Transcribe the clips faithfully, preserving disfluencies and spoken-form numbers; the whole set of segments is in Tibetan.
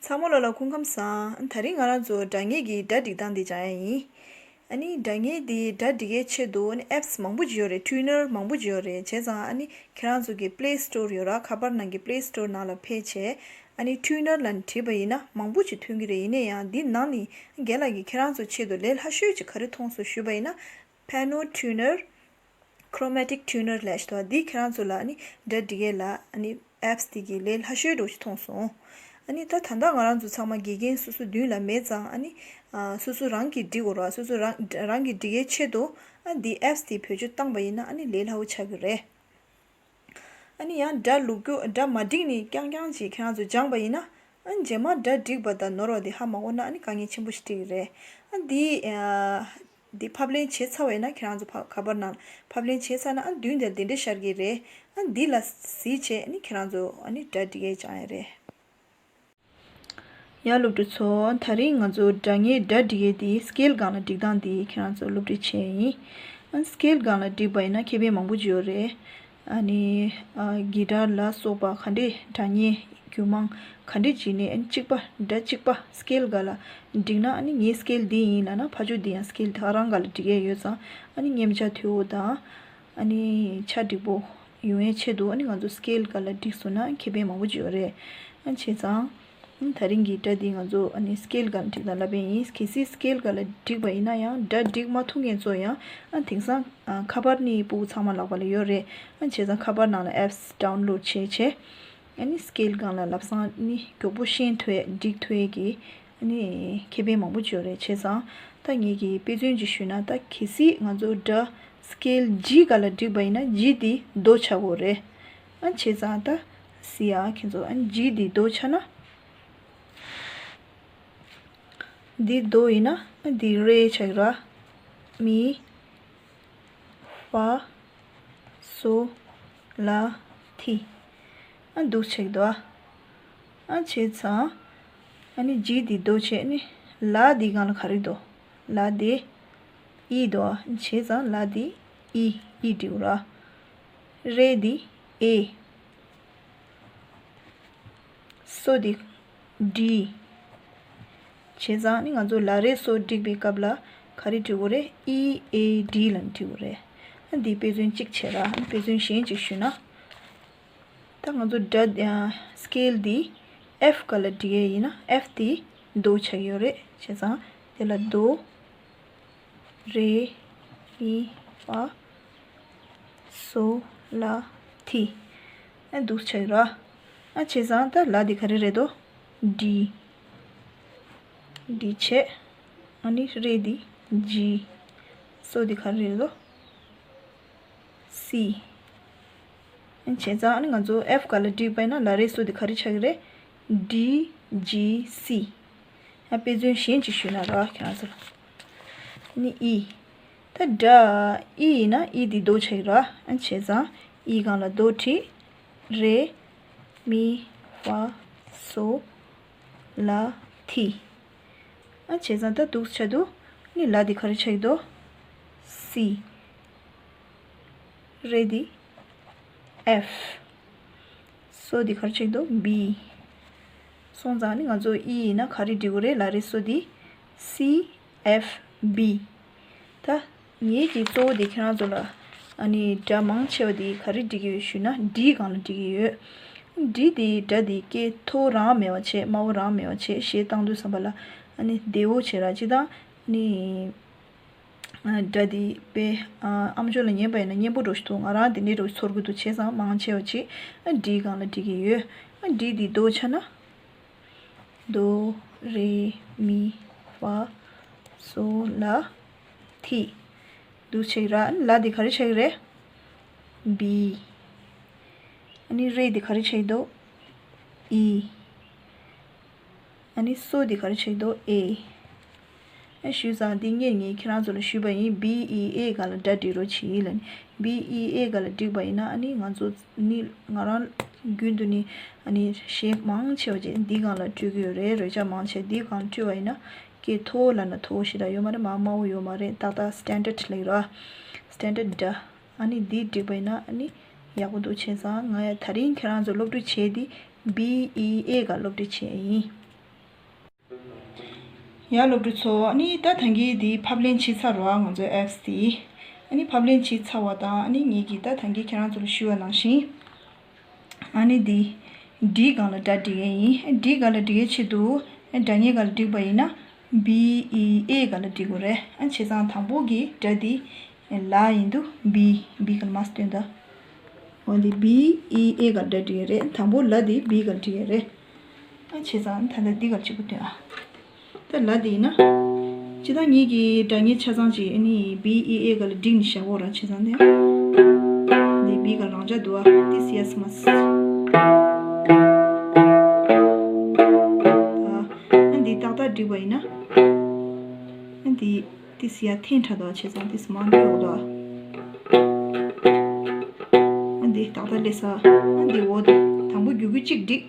ཚང་མ་ལོ་ལ་སྐུ་ཁམས་བཟང་། དེ་རིང་ང་རང་ཚོ་སྒྲ་སྙན་གྱི་སྒྲ་སྒྲིག་སྟངས་འདི་སྦྱང་ཡ་ཡིན། ཨ་ནི་སྒྲ་སྙན་འདི་སྒྲ་སྒྲིག་ཡའི་ཆེད་དུ་ཨ་ནི་ཨེབ་སི་མང་པོ་ཅིག་ཡོད་རེད། ཊུ་ནར་མང་པོ་ཅིག་ཡོད་རེད། བྱས་ཙང་ཨ་ནི་ཁྱེད་རང་ཚོ་གི་པི་ལེ་སི་ཊོར་ཡོད་ར། ཁ་པར་ནང་གི་པི་ལེ་སི་ཊོར་ནང་ལ་ཕེབས་བྱས་ཨ་ནི་ཊུ་ནར་ལ་བྲིས་པ་ཡིན་ན་མང་པོ་ཅིག་ཐོན་གྱི་རེད། ཡིན་ན་ཡང་འདི་ནང་ནས་རྒན་ལགས་ཀྱིས་ཁྱེད་རང་ཚོ་ཆེད་དུ་ལས་སླ་ཤོས་ཅིག་ག་རེ་མཐོང་སོང་ཞུས་པ་ཡིན་ན། པི་ཡ་ནོ་ཊུ་ནར། ཁོ་རོ་མ་ཊིག་ཊུ་ནར་ལབ་ཞིག་འདུག་འདི་ཁྱེད་རང་ཚོ་ལ་ཨ་ནི་སྒྲ་སྒྲིག་ཡས་ལ་ཨ་ནི་ཨེབ་སི་དེ་གི་ལས་སླ་ཤོས་འདྲ་ཞིག་མཐོང་སོང་། ཨ་ནི་ད་ད་ལྟ་ང་རང་ཚོ་ཚང་མ་དགེ་རྒན་སོ་སོ་མདུན་ལ་མེད་ཙང་ཨ་ནི་ཨ་སོ་སོ་རང་གིས་སྒྲིག་དགོས་རེད། སོ་སོ་རང་རང་གིས་སྒྲིག་ཡས་ཆེད་དུ་ཨ་འདི་ཨེབ་སི་དེ་བེད་སྤྱོད་བཏང་པ་ཡིན་ན་ཨ་ནི་ལས་སླ་བོ་ཆགས་ཀྱི་རེད། ཨ་ནི་ཡང་སྒྲ་ལུག་རྒྱུ་སྒྲ་མ་འགྲིག་ནས་རྐྱང་རྐྱང་ཅིག་ཁྱེད་རང་ཚོ་སྦྱངས་པ་ཡིན་ན། ཨ་ནི་རྗེས་མ་སྒྲ་འགྲིག་པ་དང་ནོར་བ་དེ་ཧ་མ་གོ་ན་ཨ་ནི་དཀའ་ངལ་ཆེན་པོ་ཞིག་འཕྲད་ཀྱི་རེད། ཨ་འདི་ཨ་འདི་ཕབ་ལེན་བྱས་ཚར་བ་ཡིན་ན་ཁྱེད་རང་ཚོ་ཕ་ཁ་པར་ནང་ཕབ་ལེན་བྱས་ཚར་ན་ཨ་མདུན་དེར་འདི་འདྲ་ཤར་གྱི་རེད། ཨ་འདི་ལ་གཟིགས་བྱས་ཨ་ནི་ཁྱེད་རང་ཚོ་ཨ་ནི་སྒྲ་འབྲི་ཡས་སྦྱང་ཡས་རེད། ཡ་སློབ་ཕྲུག་ཚོ། དེ་རིང་ང་ཚོ་སྒྲ་སྙན་སྒྲ་འབྲི་ཡས་དེ་སི་ཀེལ་སྒང་ལ་སྒྲིག་སྟངས་དེ་ཁྱེད་རང་ཚོ་སློབ་ཁྲིད་བྱས་ཡིན། ཨ་སི་ཀེལ་སྒང་ལ་སྒྲིག་པ་ཡིན་ན་ཁེ་ཕན་མང་པོ་ཅིག་ཡོད་རེད། ཨ་ནི་ཨ་གི་ཊར་ལ་སོགས་པ་ག་འདྲས་སྒྲ་སྙན་རྒྱུད་མང་ག་འདྲས་བྱས་ནས་ཨ་ནི་གཅིག་པ་སྒྲ་གཅིག་པ་སི་ཀེལ་སྒང་ལ་སྒྲིག་ན། ཨ་ནི་ངའི་སི་ཀེལ་འདི་ཡིན་ལབ་ན་ཕར་ཕྱོགས་འདི་ཡང་སི་ཀེལ་དེ་ག་རང་སྒང་ལ་སྒྲིག་ཡས་ཡོད་ཙང་ཨ་ནི་མཉམ་ཆ་མཐོ་བོ་དང་། ཨ་ནི་ཆ་འགྲིག་པོ་ཡོང་ཡའི་ཆེད་དུ་ཨ་ནི་ང་ཚོ་སི་ཀེལ་སྒང་ལ་སྒྲིག་སོང་ན་ཁེ་ཕན་མང་པོ་ཅིག་ཡོད་རེད། ཨ་བྱས་ཙང་ཨ་དེ་རིང་གི་སྒྲ་འདི་ང་ཚོ་ཨ་ནི་སི་ཀེལ་སྒང་ལ་སྒྲིག་སྟངས་ལབ་པ་ཡིན། གལ་སྲིད་སི་ཀེལ་སྒང་ལ་སྒྲིག་པ་ཡིན་ན་ཡང་སྒྲ་སྒྲིག་མ་ཐུབ་མཁན་ཚོ་ཡང་ཨ་དེང་སང་ཨ་ཁ་པར་ནི་སྤུ་གུ་ཚང་མ་ལག་པ་ལ་ཡོད་རེད། ཨ་བྱས་ཙང་ཁ་པར་ནང་ལ་ཨེབ་སི་ཌའུན་ལོཌ་བྱས་བྱས། ཨ་ནི་སི་ཀེལ་སྒང་ལ་ལབ་སང་ནི་མགྱོགས་པོ་ཤེས་ཐུབ་ཡས་སྒྲིག་ཐུབ་ཡས་ཀྱི་ཨ་ནི་ཁེ་ཕན་མང་པོ་ཅིག་ཡོད་རེད། བྱས་ཙང་ད་ངེད་ཀྱིས་དཔེ་མཚོན་ཅིག་ཞུས་ན། ད་གལ་སྲིད་ང་ཚོ་སྒྲ་སི་ཀེལ་ཇི་སྒང་ལ་བསྒྲིགས་པ་ཡིན་ན་ཇི་འདི་རྡོ་ཆགས་ཀྱི་ཡོད་རེད། ཨ་བྱས་ཙང་ད་གཟིགས་ཨ་ཁྱེད་ཚོ། ཨ་ནི་ཇི་འདི་རྡོ་ཆགས་ན་འདི་རྡོ་ཡིན་ན་ཨ་འདི་རེ་ཆགས་ཀྱི་རེད། མི། ཧྥ། སོ། ལ། ཐི། ཨ་འདུག་ཆགས་འདུག་ཨ། ཨ་བྱས་ཙང་ཨ་ནི་ཇི་འདི་རྡོ་བྱས་ནི་ལ་འདི་སྒང་ལ་ག་རེ་འདུག་ལ་འདི་ཨི་འདུག་ཨ། བྱས་ཙང་ལ་འདི་ཨི་ཨི་འབྲིའུ་ར། རེ་འདི་ཨེ། སོ་འདི་ཌི། བྱས་ཙང་ནི་ང་ཚོ་ལ་རེ་སོ་བསྒྲིགས་པའི་སྐབས་ལ་ག་རེ་བྲི་དགོས་རེད། ཨི་ཨེ་ཌི་ལབ་ནས་བྲི་དགོས་རེད། ཨ་འདི་དཔེ་མཚོན་གཅིག་བྱས་ར། ཨ་དཔེ་མཚོན་གཞན་གཅིག་ཞུས་ན། ད་ང་ཚོ་སྒྲ་སི་ཀེལ་འདི་ཨེཕ་སྒང་ལ་བྲི་ཡས་ཡིན་ན་ཨེཕ་འདི་རྡོ་ཆགས་ཡོད་རེད། བྱས་ཙང་དེ་ལ་རྡོ། རེ། མི། ཧྥ། སོ། ལ། ཐི། ཨ་འདུག་ཆགས་ཡོད་ར། ཨ་བྱས་ཙང་ད་ལ་འདི་ག་རེ་རེད་དོ། ཌི། ཌི་བྱས། ཨ་ནི་རེ་འདི་ཇི། སོ་འདི་ག་རེ་རེད་དོ། སི། བྱས་ཙང་ཨ་ནི་ང་ཚོ་ཨེཕ་སྒང་ལ་བྲིས་པ་ཡིན་ན་ལ་རེ་སོ་འདི་ག་རེ་ཆགས་ཀྱི་རེད། ཌི་ཇི་སི། ཨ་དཔེ་མཚོན་གཞན་ཅིག་ཞུས་ན་ར་ཁྱེད་རང་ཚོ་ལ། ནི་ཨི། ད་སྒྲ་ཨི་ཡིན་ན་ཨི་འདི་རྡོ་ཆགས་ཀྱི་ར། ཨ་བྱས་ཙང་ཨི་སྒང་ལ་རྡོ་བྲིས། རེ། མི། ཧྥ། སོ། ལ། ཐི། ཨ་བྱས་ཙང་ད་འདུག་ཆགས་འདུག་ནི་ལ་འདི་ག་རེ་ཆགས་ཀྱི་འདུག་སི། རེ་འདི་ཨེཕ། སོ་འདི་ག་རེ་ཆགས་ཀྱི་འདུག་བི། སོང་ཙང་ནི་ང་ཚོ་ཨི་ཡིན་ན་ག་རེ་འབྲི་དགོས་རེད། ལ་རེ་སོ་འདི་སི་ཨེཕ་བི། ད་ངེད་ཀྱི་གཙོ་བོ་དེ་ཁྱེད་རང་ཚོ་ལ་ཨ་ནི་སྒྲ་མང་ཆེ་བ་དེ་ག་རེ་འབྲི་གི་ཡོད་ཞུས་ན་ཌི་སྒང་ལ་འབྲི་གི་ཡོད། ཌི་དེ་སྒྲ་དེ་སྐད་མཐོ་བོ་རང་མེད་པ་བྱས། དམའ་བོ་རང་མེད་པ་བྱས། གཞས་བཏང་དུས་ཙམ་པ་ལ་ཨ་ནི་བདེ་བོ་བྱས་ར། སྤྱིར་བཏང་ཨ་ནི་སྒྲ་དེ་དཔེ་ཨ་ཨམ་ཅོག་ལ་ཉན་པ་ཡིན་ན་སྙན་པོ་འདྲ་ཞིག་འདུག་ང་རང་དེ་འདྲའི་འདྲ་ཞིག་ཚོར་གི་འདུག་བྱས་ཙང་མང་ཆེ་བ་ཅིག་ཨ་ཌི་སྒང་ལ་འབྲི་གི་ཡོད། ཨ་ཌི་དེ་རྡོ་ཆགས་ན། རྡོ། རེ། མི། ཧྥ། སོ། ལ། ཐི། འདུག་ཆགས་ཀྱི་ར། ཨ་ནི་ལ་འདི་ག་རེ་ཆགས་ཀྱི་རེད། བི། ཨ་ནི་རེ་འདི་ག་རེ་ཆགས་ཀྱི་འདུག་ཨི། ཨ་ནི་སོ་འདི་ག་རེ་ཆགས་ཀྱི་འདུག་ཨེ། ཨ་ཞུས་ཙང་འདི་སྔོན་ངས་ཁྱེད་རང་ཚོ་ལ་ཞུས་པ་ཡིན། བི་ཨི་ཨེ་སྒང་ལ་སྒྲ་འབྲི་རོགས་བྱེད་ལབ་ནས། བི་ཨི་ཨེ་སྒང་ལ་བསྒྲིགས་པ་ཡིན་ན་ཨ་ནི་ང་ཚོ་ནི་ང་རང་རྒྱུན་དུ་ནི་ཨ་ནི་གཞས་མང་ཆེ་བ་ཅིག་འདི་སྒང་ལ་སྤྲོད་ཀྱི་ཡོད་རེད། རོལ་ཆ་མང་ཆེ་འདི་སྒང་སྤྲོད་པ་ཡིན་ན་སྐད་མཐོ་བོ་ལབ་ན་མཐོ་བོ་ཞེ་དྲག་ཡོད་མ་རེད། མར་དམའ་བོ་ཡོད་མ་རེད། ཏག་ཏག་སི་ཊན་ཌར་ཌི་ལབ་ཀྱི་རེད་པ། སི་ཊན་ཌར་ཌི་འདྲ། ཨ་ནི་འདི་བསྒྲིགས་པ་ཡིན་ན་ཨ་ནི་ཡག་པོ་འདུག་བྱས་ཙང་ང་ཡ་དེ་རིང་ཁྱེད་རང་ཚོ་སློབ་ཁྲིད་བྱས་འདི་བི་ཨི་ཨེ་སྒང་སློབ་ཁྲིད་བྱས་ཡིན། ཡ་སློབ་ཕྲུག་ཚོ། ཨ་ནི་ད་ཐང་གི་འདི་ཕབ་ལེན་བྱས་ཚར་རོ། ང་ཚོའི་ཨེབ་སི་དེ། ཨ་ནི་ཕབ་ལེན་བྱས་ཚར་བ་དང་། ཨ་ནི་ངེད་ཀྱིས་ད་ཐང་གི་ཁྱེད་རང་ཚོ་ལ་ཞུས་པ་ནང་བཞིན། ཨ་ནི་འདི་ཌི་སྒང་ལ་སྒྲ་སྒྲིག་ཡས་ཡིན། ཌི་སྒང་ལ་སྒྲིག་ཡས་ཆེད་དུ་སྒྲ་སྙན་སྒང་ལ་སྒྲིག་པ་ཡིན་ན། བི་ཨི་ཨེ་སྒང་ལ་སྒྲིག་དགོས་རེད། ཨ་བྱས་ཙང་དང་པོ་གི་སྒྲ་འདི་ལ་ཡིན་དུས། བི་བི་སྒང་ལ་མར་སྟོན་ད། འོ་འདི་བི་ཨི་ཨེ་སྒང་ལ་སྒྲ་སྒྲིག་ཡས་རེད། དང་པོ་ལ་འདི་བི་སྒང་ལ་སྒྲིག་ཡས་རེད། ཨ་བྱས་ཙང་ད་ལྟ་འདི་སྒང་ལ་གཅིག་པུ་སྟོན་ཨ། ད་ལ་འདི་ཡིན་ན། སྤྱིར་བཏང་ངེད་ཀྱི་སྒྲ་སྙན་ཆ་ཚང་ཅིག་ཨ་ནི་བི་ཨི་ཨེ་སྒང་ལ་བསྒྲིགས་ནས་བཞག་གོ་ར། བྱས་ཙང་འདི། འདི་བི་སྒང་ལ་རང་འཇགས་འདུག་ཨ། ཏི་སི་ཡ་སི་མ་སི། ཨ་འདི་ཏག་ཏག་བསྒྲིགས་པ་ཡིན་ན། ཨ་འདི་ཏི་སི་ཡ་འཐེན་དྲགས་འདུག་ཨ། བྱས་ཙང་ཏི་སི་མར་འགྲོ་འདུག་ཨ། ཨ་འདི་ཏག་ཏག་སླེབས་ས། ཨ་འདི་འོ་དེ་དང་པོ་རྒྱུ་རྒྱུ་གཅིག་བསྒྲིགས།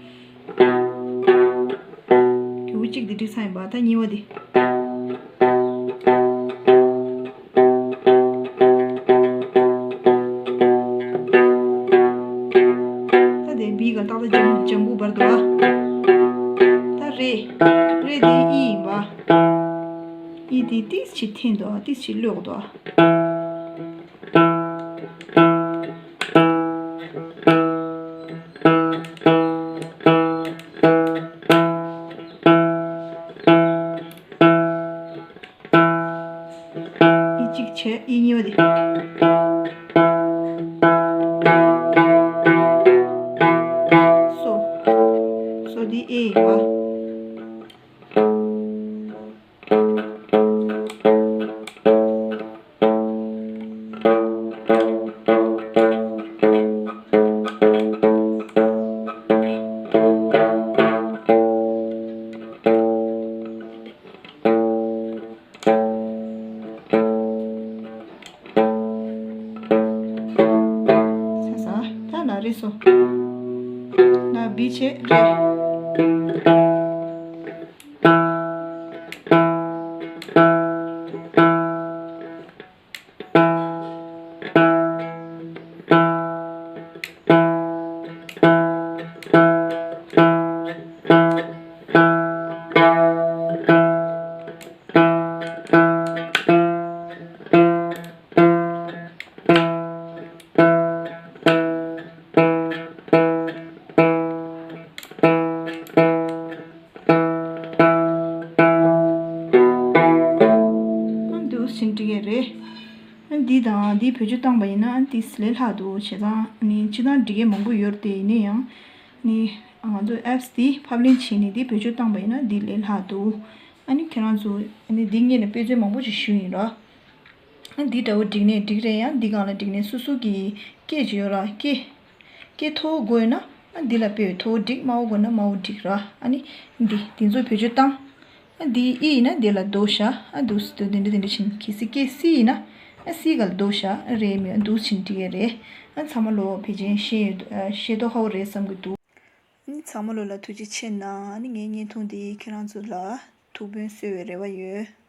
རྒྱུ་རྒྱུ་གཅིག་འདི་བསྒྲིགས་ཚར་ཡིན་པ། ད་གཉིས་པ་འདི། ད་དེ་བི་སྒང་ཏག་ཏག་ལྗང་ལྗང་གུ་འབར་འདུག་ཨ། ད་རེ། རེ་དེ་ཨི་ཡིན་པ། ཨི་དེ་ཏིས་ཅིག་འཐེན་འདུག་ཨ། ཏིས་ཅིག་གློད་འདུག་ཨ། ཨི་གཅིག་བྱས། ཨི་གཉིས་པ་དེ། སོ། སོ་འདི་ཨེ་ཡིན་པ། ས་ས། ད་ལ་རེ་སོ། ལ་བི་བྱས་རེ། འདུག་སེ་འགྲིག་གི་རེད། འདི་དང་འདི་བེད་སྤྱོད་བཏང་པ་ཡིན་ན་འདི་ལས་སླ་འདུག་བྱས་ཙང་ནི་སྤྱིར་བཏང་འགྲིག་གི་མང་པོ་ཡོད་རེད་དེ། ཡིན་ན་ཡང་ནི་ང་ཚོ་ཨེབ་སི་འདི་ཕབ་ལེན་བྱས་ནས་འདི་བེད་སྤྱོད་བཏང་པ་ཡིན་ན་འདི་ལས་སླ་འདུག་ཨ་ནི་ཁྱེད་རང་ཚོ་ཨ་ནི་འདི་སྔོན་ནས་དཔེ་མཚོན་མང་པོ་ཞིག་ཞུས་ཡིན་ར། ཨ་འདི་འདྲ་བོ་བསྒྲིགས་ནས་འགྲིག་རེད། ཡང་འདི་སྒང་ལ་བསྒྲིགས་ནས་སོ་སོ་གི་སྐད་ཅིག་ཡོད་ར། སྐད། སྐད་མཐོ་བོ་དགོས་ཡོད་ན་ཨ་འདི་ལ་དཔེ་མཐོ་བོ་བསྒྲིགས། དམའ་བོ་དགོས་ན་དམའ་བོ་བསྒྲིགས་ར། ཨ་ནི་འདི་འདི་ཚོ་བེད་སྤྱོད་བཏང་། ཨ་འདི་ཨི་ཡིན་ན་འདི་ལ་རྡོ་བཞག་ཨ་འདུག་སེ་འདི་འདྲ་འདི་འདྲ་བྱས་ནས། གལ་སྲིད་སྐད་སི་ཡིན་ན་ཨ་སི་སྒང་ལ་རྡོ་བཞག་ཨ་རེད་མི་ཨ་འདུག་སེ་བྱས་ནས་འགྲིག་གི་རེད། ཨ་ཚང་མ་ལོ་ཕལ་ཆེར་ཤེས་ཡོད། ཨ་ཤེས་རྟོགས་ཧ་གོ་རེད་བསམ་གྱི་འདུག་ཨ་ནི་ཚང་མ་ལོ་ལ་ཐུགས་རྗེ་ཆེ་གནང་། ཨ་ནི་ངའི་བརྙན་ཐུང་འདི་ཁྱེད་རང་ཚོ་ལ་ཐུགས་ཕན་གསོས་པའི་རེ་བ་ཡོད།